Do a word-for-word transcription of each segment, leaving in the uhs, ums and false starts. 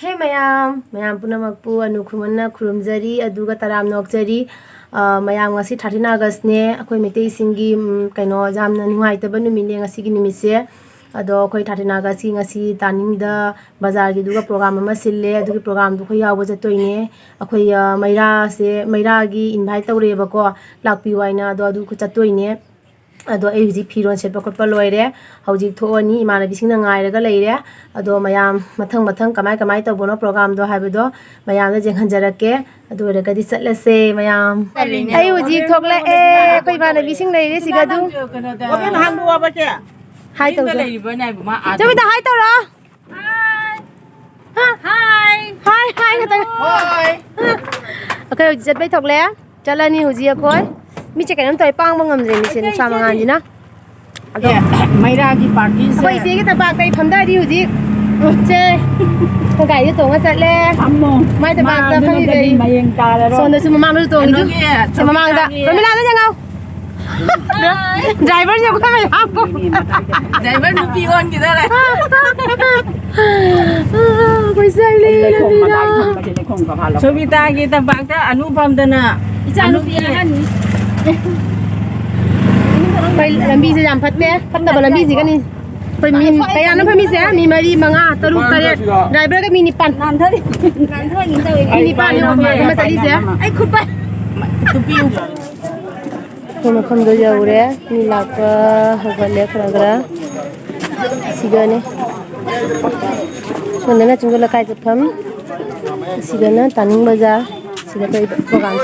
ꯍꯦ ꯃꯌꯥꯝ, ꯃꯌꯥꯝ ꯄꯨꯝꯅꯃꯛꯄꯨ ꯑꯅꯨ ꯈꯨꯔꯨꯝꯅ ꯈꯨꯔꯨꯝꯖꯔꯤ, ꯑꯗꯨꯒ ꯇꯔꯥꯝꯅ ꯑꯣꯛꯆꯔꯤ꯫ ꯑ, ꯃꯌꯥꯝ, ꯉꯁꯤ thirteen Augustꯅꯦ, ꯑꯩꯈꯣꯏ ꯃꯩꯇꯩꯁꯤꯡꯒꯤ, ꯎꯝ, ꯀꯩꯅꯣ, ꯌꯥꯝꯅ ꯅꯨꯡꯉꯥꯏꯇꯕ ꯅꯨꯃꯤꯠꯅꯦ ꯉꯁꯤꯒꯤ ꯅꯨꯃꯤꯠꯁꯦ꯫ ꯑꯗꯣ ꯑꯩꯈꯣꯏ thirteen Augustꯀꯤ ꯉꯁꯤ ꯇꯥꯅꯤꯡꯗ ꯕꯖꯥꯔꯒꯤꯗꯨꯒ program ꯑꯃ ꯁꯤꯜꯂꯦ, ꯑꯗꯨꯒꯤ programꯗꯣ ꯑꯩꯈꯣꯏ ꯌꯥꯎꯕ ꯆꯠꯇꯣꯏꯅꯦ꯫ ꯑꯩꯈꯣꯏ, ꯑ, ꯃꯩꯔꯥꯁꯦ, ꯃꯩꯔꯥꯒꯤ invite ꯇꯧꯔꯦꯕꯀꯣ, ꯂꯥꯛꯄꯤꯌꯨ ꯍꯥꯏꯅ, ꯑꯗꯣ ꯑꯗꯨ ꯆꯠꯇꯣꯏꯅꯦ꯫ ꯑꯗꯣ ꯑꯩ ꯍꯧꯖꯤꯛ ꯐꯤꯔꯣꯜ ꯁꯦꯠꯄ ꯈꯣꯠꯄ ꯂꯣꯏꯔꯦ꯫ ꯍꯧꯖꯤꯛ ꯊꯣꯛꯑꯅꯤ, ꯏꯃꯥꯟꯅꯕꯤꯁꯤꯡꯅ ꯉꯥꯏꯔꯒ ꯂꯩꯔꯦ꯫ ꯑꯗꯣ ꯃꯌꯥꯝ ꯃꯊꯪ ꯃꯊꯪ ꯀꯃꯥꯏ ꯀꯃꯥꯏ ꯇꯧꯕꯅꯣ programꯗꯣ ꯍꯥꯏꯕꯗꯣ ꯃꯌꯥꯝꯗ ꯌꯦꯡꯍꯟꯖꯔꯛꯀꯦ꯫ ꯑꯗꯨ ꯑꯣꯏꯔꯒꯗꯤ ꯆꯠꯂꯁꯦ ꯃꯌꯥꯝ꯫ ꯑꯩ ꯍꯧꯖꯤꯛ ꯊꯣꯛꯂꯛꯑꯦ, ꯑꯩꯈꯣꯏ ꯏꯃꯥꯟꯅꯕꯤꯁꯤꯡ ꯂꯩꯔꯦ ꯁꯤꯗ ꯑꯗꯨꯝ꯫ ꯋꯥꯕꯦꯝ ꯍꯥꯡꯕ ꯋꯥꯕ ꯆꯦ꯫ ꯍꯥꯏ ꯌꯨꯝꯗ ꯇꯧꯁꯦ꯫ ꯂꯩꯔꯤꯕꯅꯦ ꯍꯥꯏꯕ ꯃꯥ ꯑꯥꯗ꯫ ꯆꯧꯃꯤꯇꯥ ꯍꯥꯏ ꯇꯧꯔꯣ꯫ ꯍꯥꯏ꯫ ꯍꯥꯏ, ꯍꯥꯏ ꯈꯛꯇꯪ꯫ ꯍꯥꯏ꯫ ꯑꯩꯈꯣꯏ ꯍꯧꯖꯤꯛ ꯆꯠꯄꯩ ꯊꯣꯛꯂꯦ꯫ ꯆꯠꯂꯅꯤ ꯍꯧꯖꯤꯛ ꯑꯩꯈꯣꯏ꯫ ꯃꯤꯠꯁꯦ ꯀꯩꯅꯣꯝ ꯇꯧꯋꯦ, ꯄꯥꯡꯕ ꯉꯝꯗ꯭ꯔꯦ ꯃꯤꯠꯁꯦ, ꯅꯨꯡꯁꯥ ꯃꯉꯥꯜꯁꯤꯅ꯫ ꯑꯗꯣ ꯑꯦ, ꯃꯩꯔꯥꯒꯤ partyꯁꯦ꯫ ꯑꯩꯈꯣꯏ ꯏꯆꯦꯒꯤ ꯇꯝꯄꯥꯛꯇ ꯑꯩ ꯐꯝꯗꯔꯤ ꯍꯧꯖꯤꯛ꯫ ꯁꯦ, ꯑꯩꯈꯣꯏ ꯒꯥꯔꯤꯗ ꯇꯣꯡꯉ ꯆꯠꯂꯦ꯫ ꯐꯝꯃꯣ꯫ ꯃꯥꯏ ꯇꯝꯄꯥꯛꯇ ꯃꯥ ꯑꯗꯨꯅ ꯐꯝꯃꯤꯕ ꯀꯔꯤ ꯑꯩ꯫ ꯃꯌꯦꯡ ꯇꯥꯔꯔꯣꯏ꯫ ꯁꯣꯝꯗꯁꯨ ꯃꯃꯥꯡꯗꯁꯨ ꯇꯣꯡꯉꯤꯗꯨ꯫ ꯀꯩꯅꯣꯒꯤ, ꯁꯦ, ꯃꯃꯥꯡꯗ꯫ ꯆꯧꯀꯤꯗꯥꯔꯒꯤ꯫ ꯔꯣꯃꯤꯂꯥꯗ ꯌꯦꯡꯉꯣ꯫ Driverꯁꯦ ꯑꯩꯈꯣꯏ ꯃꯌꯥꯝ꯫ Driver ꯅꯨꯄꯤ ꯑꯣꯟꯈꯤꯗꯧꯔꯦ꯫ ꯑꯩꯈꯣꯏ ꯆꯠꯂꯤ ꯂꯩꯈꯣꯝ ꯂꯝꯕꯤꯗ꯫ ꯃꯇꯥꯏ ꯊꯝꯕꯁꯦ ꯂꯩꯈꯣꯝ ꯀꯥꯐꯥ ꯂꯧꯈꯣꯝ꯫ ꯁꯣꯕꯤꯇꯥꯒꯤ ꯇꯝꯄꯥꯛꯇ ꯑꯅꯨ ꯐꯝꯗꯅ꯫ ꯏꯆꯥꯅꯨꯄꯤ ꯑꯅꯨ ꯑꯍꯟꯅꯤ꯫ ꯑꯩꯈꯣꯏ ꯂꯝꯕꯤꯁꯦ ꯌꯥꯝ ꯐꯠꯇꯦ, ꯐꯠꯇꯕ ꯂꯝꯕꯤꯁꯤꯒꯅꯤ꯫ ꯑꯩꯈꯣꯏ ꯃꯤ ꯀꯌꯥꯅꯣ ꯐꯝꯃꯤꯁꯦ? ꯃꯤ ꯃꯔꯤ, ꯃꯉꯥ, ꯇꯔꯨꯛ, ꯇꯔꯦꯠ꯫ Driverꯒ ꯃꯤ ꯅꯤꯄꯥꯟ꯫ ꯅꯥꯟꯊꯔꯤ꯫ ꯅꯥꯟꯊꯔꯤ ꯇꯧꯋꯦ꯫ ꯃꯤ ꯅꯤꯄꯥꯟꯅꯦ ꯑꯩꯈꯣꯏ ꯑꯃ ꯆꯠꯂꯤꯁꯦ꯫ ꯑꯩ ꯈꯨꯠ ꯄꯥꯏ꯫ ꯇꯨꯄꯤ ꯎꯞꯄ꯫ ꯑꯩꯈꯣꯏ ꯃꯐꯝꯗꯣ ꯌꯧꯔꯦ꯫ ꯃꯤ ꯂꯥꯛꯄ ꯍꯧꯒꯠꯂꯦ ꯈꯔ ꯈꯔ꯫ ꯁꯤꯒꯅꯦ꯫ ꯁꯣꯝꯗꯅ ꯆꯤꯡꯒꯣꯜ ꯂꯩꯀꯥꯏ ꯆꯠꯐꯝ꯫ ꯁꯤꯒꯅ ꯇꯥꯅꯤꯡ ꯕꯖꯥꯔ꯫ ꯁꯤꯒ ꯇꯧꯔꯤꯕ program꯫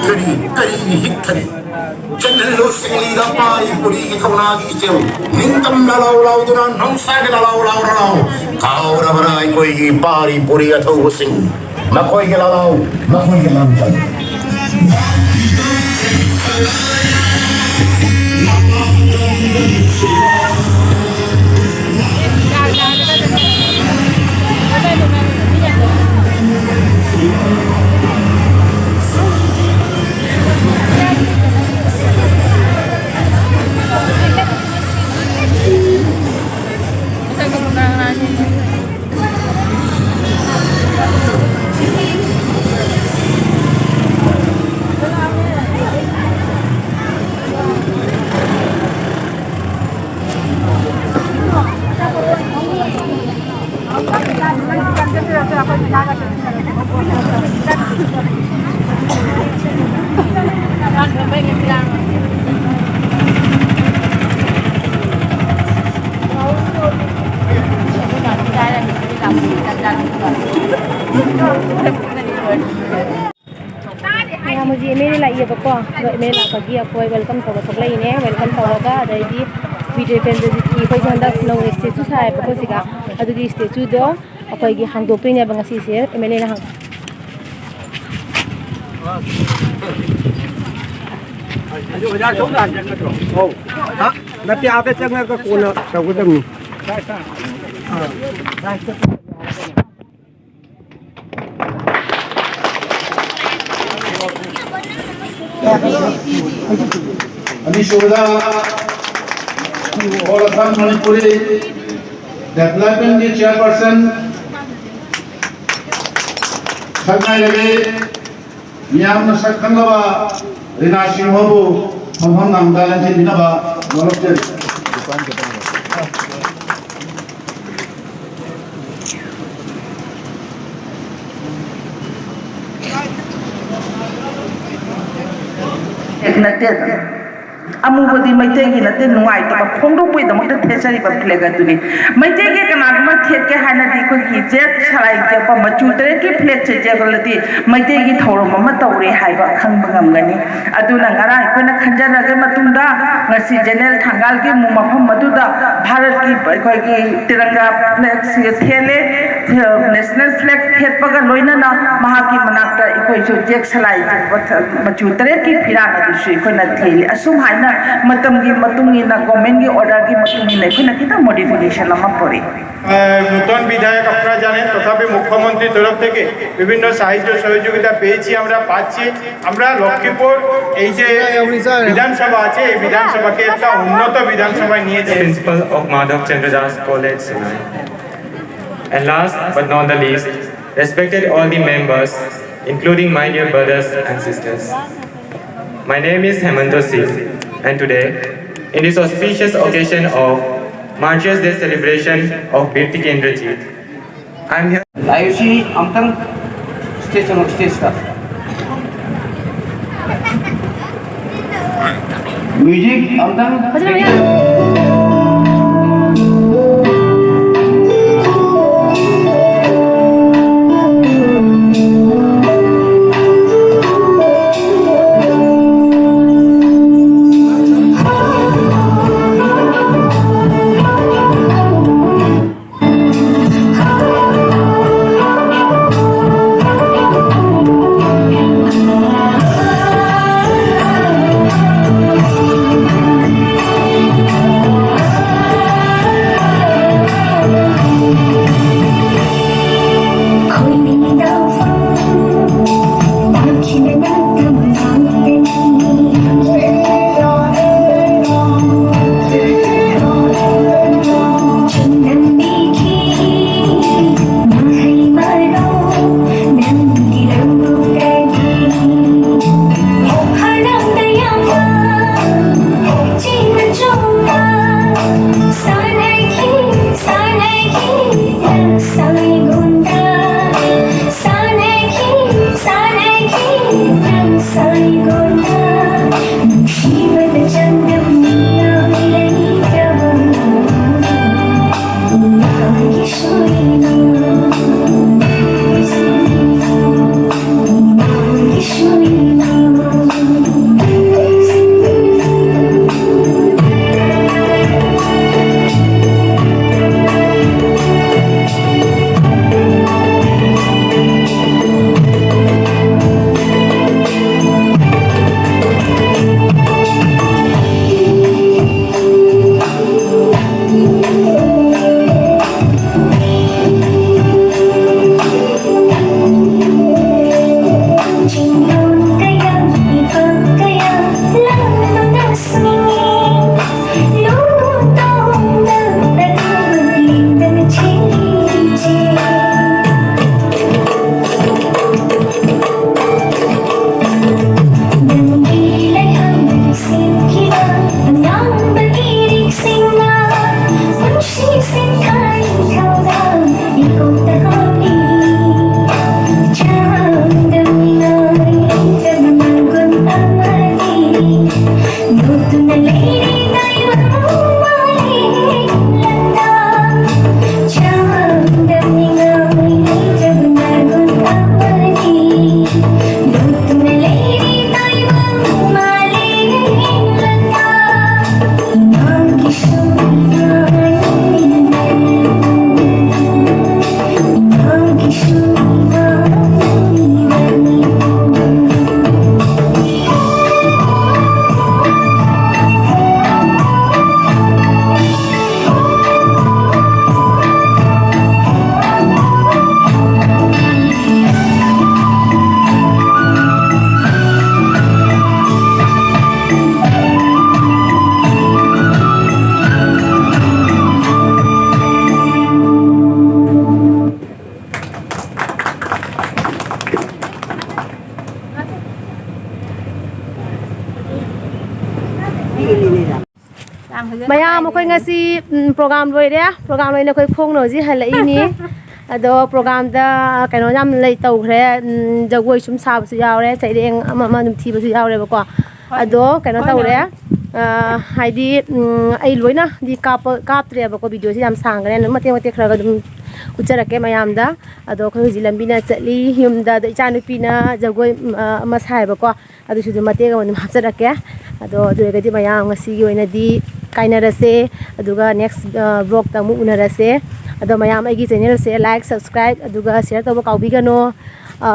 ꯀꯔꯤ, ꯀꯔꯤ ꯍꯤꯛꯊꯔꯤ? ꯆꯦꯜꯍꯜꯂꯨ ꯁꯤꯡꯂꯤꯗ ꯄꯥꯔꯤ ꯄꯨꯔꯤꯒꯤ ꯊꯧꯅꯥꯒꯤ ꯏꯆꯦꯜ꯫ ꯅꯤꯡꯇꯝ ꯂꯥꯂꯥꯎ ꯂꯥꯎꯗꯨꯅ ꯅꯣꯡꯁꯥꯒꯤ ꯂꯥꯂꯥꯎ ꯂꯥꯎꯔ ꯂꯥꯎ꯫ ꯀꯥꯎꯔꯕꯔꯥ ꯑꯩꯈꯣꯏꯒꯤ ꯄꯥꯔꯤ ꯄꯨꯔꯤ ꯑꯊꯧꯕꯁꯤꯡ? ꯃꯈꯣꯏꯒꯤ ꯂꯥꯂꯥꯎ, ꯃꯈꯣꯏꯒꯤ ꯂꯥꯡꯕꯟ꯫ ꯑꯦꯝ ꯑꯦꯜ ꯑꯦ ꯂꯥꯛꯄꯒꯤ ꯑꯩꯈꯣꯏ ꯋꯦꯜꯀꯝ ꯇꯧꯕ ꯊꯣꯛꯂꯛꯏꯅꯦ꯫ ꯋꯦꯜꯀꯝ ꯇꯧꯔꯒ ꯑꯗꯩꯗꯤ ꯕꯤꯔ ꯇꯤꯀꯦꯟꯗ꯭ꯔꯖꯤꯠꯀꯤ ꯑꯩꯈꯣꯏꯁꯦ ꯍꯟꯗꯛ ꯅꯧꯅ ꯏꯁꯇꯦꯆꯨ ꯁꯥꯏꯌꯦꯕꯀꯣ ꯁꯤꯒ꯫ ꯑꯗꯨꯒꯤ ꯏꯁꯇꯦꯆꯨꯗꯣ ꯑꯩꯈꯣꯏꯒꯤ ꯍꯥꯡꯗꯣꯛꯇꯣꯏꯅꯦꯕ ꯉꯁꯤꯁꯦ꯫ ꯑꯦꯝ ꯑꯦꯜ ꯑꯦꯅ ꯍꯥꯡ- ꯑꯣꯖꯥ ꯁꯣꯝꯗ ꯍꯥꯟꯖꯔꯛꯀꯗ꯭ꯔꯣ? ꯑꯧ꯫ ꯍꯥ? ꯅꯠꯇꯦ, ꯑꯥꯗ ꯆꯪꯉꯒ ꯀꯣꯟꯅ ꯇꯧꯒꯗꯕꯅꯤ꯫ ꯑꯅꯤꯁꯨꯕꯗ All Assam Manipuri Development ꯒꯤ chairperson ꯁꯛꯅꯥꯏꯔꯕꯤ ꯃꯤꯌꯥꯝꯅ ꯁꯛ ꯈꯪꯂꯕ ꯔꯤꯅꯥ ꯁꯤꯡꯍꯕꯨ ꯐꯝꯐꯝ ꯅꯥꯝꯗ ꯂꯦꯡꯁꯤꯟꯕꯤꯅꯕ ꯅꯣꯂꯨꯛꯆꯔꯤ꯫ ꯅꯠꯇꯦꯗ꯫ ꯑꯃꯨꯕꯗꯤ ꯃꯩꯇꯩꯒꯤ ꯅꯠꯇꯦ, ꯅꯨꯡꯉꯥꯏꯇꯕ ꯐꯣꯡꯗꯣꯛꯄꯒꯤꯗꯃꯛꯇ ꯊꯦꯠꯆꯔꯤꯕ flag ꯑꯗꯨꯅꯤ꯫ ꯃꯩꯇꯩꯒꯤ ꯀꯅꯥꯒꯨꯝꯕ ꯊꯦꯠꯀꯦ ꯍꯥꯏꯅꯗꯤ ꯑꯩꯈꯣꯏꯒꯤ ꯖꯦꯠ ꯁꯂꯥꯏ ꯌꯦꯛꯄ ꯃꯆꯨ ꯇꯔꯦꯠꯀꯤ flag ꯁꯦ ꯌꯦꯛꯂꯗꯤ ꯃꯩꯇꯩꯒꯤ ꯊꯧꯔꯝ ꯑꯃ ꯇꯧꯔꯦ ꯍꯥꯏꯕ ꯈꯪꯕ ꯉꯝꯒꯅꯤ꯫ ꯑꯗꯨꯅ ꯉꯔꯥꯡ ꯑꯩꯈꯣꯏꯅ ꯈꯟꯖꯔꯒ ꯃꯇꯨꯡꯗ ꯉꯁꯤ ꯖꯦꯅꯦꯔꯦꯜ ꯊꯪꯒꯥꯜꯒꯤ ꯃꯐꯝ ꯑꯗꯨꯗ ꯚꯥꯔꯠꯀꯤ ꯑꯩꯈꯣꯏꯒꯤ ꯇꯤꯔꯪꯒꯥ flag ꯁꯦ ꯊꯦꯠꯂꯦ꯫ National flag ꯊꯦꯠꯄꯒ ꯂꯣꯏꯅꯅ ꯃꯍꯥꯛꯀꯤ ꯃꯅꯥꯛꯇ ꯑꯩꯈꯣꯏꯁꯨ ꯖꯦꯠ ꯁꯂꯥꯏ ꯌꯦꯛꯄ ꯃꯆꯨ ꯇꯔꯦꯠꯀꯤ ꯐꯤꯔꯥꯜ ꯑꯗꯨꯁꯨ ꯑꯩꯈꯣꯏꯅ ꯊꯦꯠꯂꯤ꯫ ꯑꯁꯨꯝ ꯍꯥꯏꯅ ꯃꯇꯝꯒꯤ ꯃꯇꯨꯡ ꯏꯟꯅ, government ꯒꯤ order ꯒꯤ ꯃꯇꯨꯡ ꯏꯟꯅ ꯑꯩꯈꯣꯏꯅ ꯈꯤꯇꯪ modification ꯑꯃ ꯄꯨꯔꯛꯏ꯫ আহ, নতুন বিধায়ক আপনারা জানেন, তথাপি মুখ্যমন্ত্রীর তরফ থেকে বিভিন্ন সাহায্য সহযোগিতা পেয়েছি, আমরা পাচ্ছি। আমরা লক্ষ্মীপুর এই যে বিধানসভা আছে, এই বিধানসভাকে একটা উন্নত বিধানসভায় নিয়ে যেতে। Principal of Madhav Chandra Das College, Sinai. And last but not the least, respected all the members, including my dear brothers and sisters. My name is Hemanta Singh, and today, in this auspicious occasion of Martyrs' Day celebration of Bir Tikendrajit, I am here. ꯂꯥꯛꯏꯕꯁꯤ ꯑꯝꯇꯪ stage ꯑꯃ, stage ꯇ꯫ Music ꯑꯝꯇꯪ꯫ ꯃꯌꯥꯝ, ꯑꯩꯈꯣꯏ ꯉꯁꯤ programme ꯂꯣꯏꯔꯦ꯫ Programme ꯂꯣꯏꯅ ꯑꯩꯈꯣꯏ ꯈꯣꯡꯅ ꯍꯧꯖꯤꯛ ꯍꯜꯂꯛꯏꯅꯤ꯫ ꯑꯗꯣ ꯄ꯭ꯔꯣꯒꯥꯝꯗ ꯀꯩꯅꯣ ꯌꯥꯝ ꯂꯩ ꯇꯧꯈ꯭ꯔꯦ꯫ ꯎꯝ, ꯖꯒꯣꯏ ꯁꯨꯝ ꯁꯥꯕꯁꯨ ꯌꯥꯎꯔꯦ, ꯁꯩꯔꯦꯡ ꯑꯃ ꯑꯃ ꯑꯗꯨꯝ ꯊꯤꯕꯁꯨ ꯌꯥꯎꯔꯦꯕꯀꯣ꯫ ꯑꯗꯣ ꯀꯩꯅꯣ ꯇꯧꯔꯦ꯫ ꯑ, ꯍꯥꯏꯗꯤ, ꯎꯝ, ꯑꯩ ꯂꯣꯏꯅꯗꯤ ꯀꯥꯞꯄ ꯀꯥꯞꯇ꯭ꯔꯦꯕꯀꯣ꯫ ꯚꯤꯗꯤꯑꯣꯁꯦ ꯌꯥꯝ ꯁꯥꯡꯈ꯭ꯔꯦ, ꯑꯗꯨꯝ ꯃꯇꯦꯛ ꯃꯇꯦꯛ ꯈꯔꯒ ꯑꯗꯨꯝ ꯎꯠꯆꯔꯛꯀꯦ ꯃꯌꯥꯝꯗ꯫ ꯑꯗꯣ ꯑꯩꯈꯣꯏ ꯍꯧꯖꯤꯛ ꯂꯝꯕꯤꯅ ꯆꯠꯂꯤ꯫ ꯌꯨꯝꯗ ꯑꯗꯣ ꯏꯆꯥꯅꯨꯄꯤꯅ ꯖꯒꯣꯏ, ꯎꯝ, ꯑ, ꯑꯃ ꯁꯥꯏꯕꯀꯣ꯫ ꯑꯗꯨꯁꯨ ꯑꯗꯨꯝ ꯃꯇꯦꯛ ꯑꯃ ꯑꯗꯨꯝ ꯍꯥꯞꯆꯔꯛꯀꯦ꯫ ꯑꯗꯣ ꯑꯗꯨ ꯑꯣꯏꯔꯒꯗꯤ ꯃꯌꯥꯝ ꯉꯁꯤꯒꯤ ꯑꯣꯏꯅꯗꯤ ꯀꯥꯏꯅꯔꯁꯦ꯫ ꯑꯗꯨꯒ ꯅꯦꯛꯁ ꯕ꯭ꯂꯣꯛꯇ ꯑꯃꯨꯛ ꯎꯅꯔꯁꯦ꯫ ꯑꯗꯣ ꯃꯌꯥꯝ ꯑꯩꯒꯤ ꯆꯦꯅꯦꯜꯁꯦ ꯂꯥꯏꯛ, ꯁꯕꯁꯀ꯭ꯔꯥꯏꯕ, ꯑꯗꯨꯒ ꯁꯤꯌꯔ ꯇꯧꯕ ꯀꯥꯎꯕꯤꯒꯅꯣ꯫ ꯑ,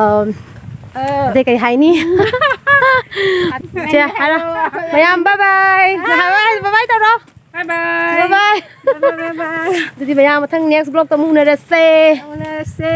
ꯑ, ꯑꯇꯩ ꯀꯩ ꯍꯥꯏꯅꯤ? ꯆꯦ, ꯍꯥꯏꯔꯣ꯫ ꯃꯌꯥꯝ ꯕꯥꯏ ꯕꯥꯏ꯫ ꯕꯥꯏ ꯕꯥꯏ, ꯕꯥꯏ ꯕꯥꯏ ꯇꯧꯔꯣ꯫ ꯕꯥꯏ ꯕꯥꯏ꯫ ꯕꯥꯏ ꯕꯥꯏ꯫ ꯕꯥꯏ ꯕꯥꯏ, ꯕꯥꯏ ꯕꯥꯏ꯫ ꯑꯗꯨꯗꯤ ꯃꯌꯥꯝ ꯃꯊꯪ ꯅꯦꯛꯁ ꯕ꯭ꯂꯣꯛꯇ ꯑꯃꯨꯛ ꯎꯅꯔꯁꯦ꯫ ꯎꯅꯔꯁꯦ꯫